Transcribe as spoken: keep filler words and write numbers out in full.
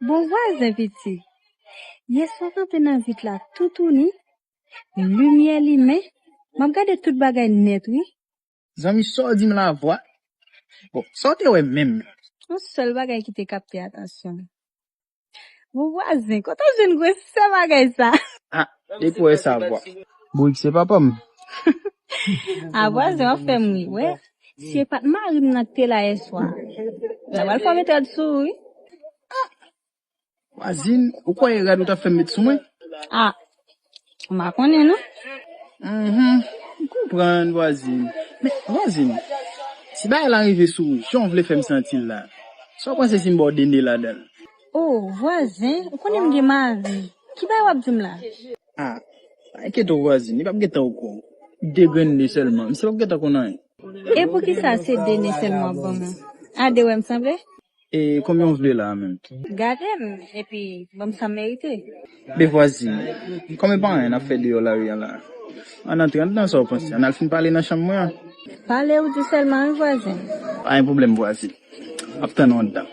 Bon vwazen pitit, yèswa m kanpe nan vit la toutouni, limyè limen, m ap gade tout bagay nèt wi. Zanmi, sa w di m la vwa? Bon, sa w te wè menm? Yon sèl bagay ki te kapte atansyon m. Bon vwazen, kote w jwenn gwosè bagay sa? Ah, depi w wè sa vwa. Bourik se papa m. Ah vwazen, w ap fè m ri. Wè, si e pa t mari m nan k te la yèswa, m ta pral fòme trad sou ou wi. Vwazin, ou kwè e rad ou t ap fè m met sou mwen? Ah, m pa konnen non. Mhm, m konprann vwazin. Men vwazin, si bagay la rive sou ou, jan w vle fè m santi l la, sa w panse si m ba w de ne ladan l? Oh vwazen, ou konnen m gen mari. Ki bagay w ap di m la? Ah, pa enkyete w vwazin, li p ap gentan okouran. De grenn ne sèlman, misye p ap gentan konn anyen. E poukisa se de ne sèlman w ap ban mwen? A de wè m sanble? E konbyen w vle la a menm? Gade m, epi ban m sa m merite. Men vwazin, kòm e pa anyen n ap fè deyò lari a la, ann antre anndan, sa w panse? Ann al fin pale nan chanm mwen an. Pale ou di sèlman wi vwazen. Pa gen pwoblèm vwazin. M ap tann ou anndan.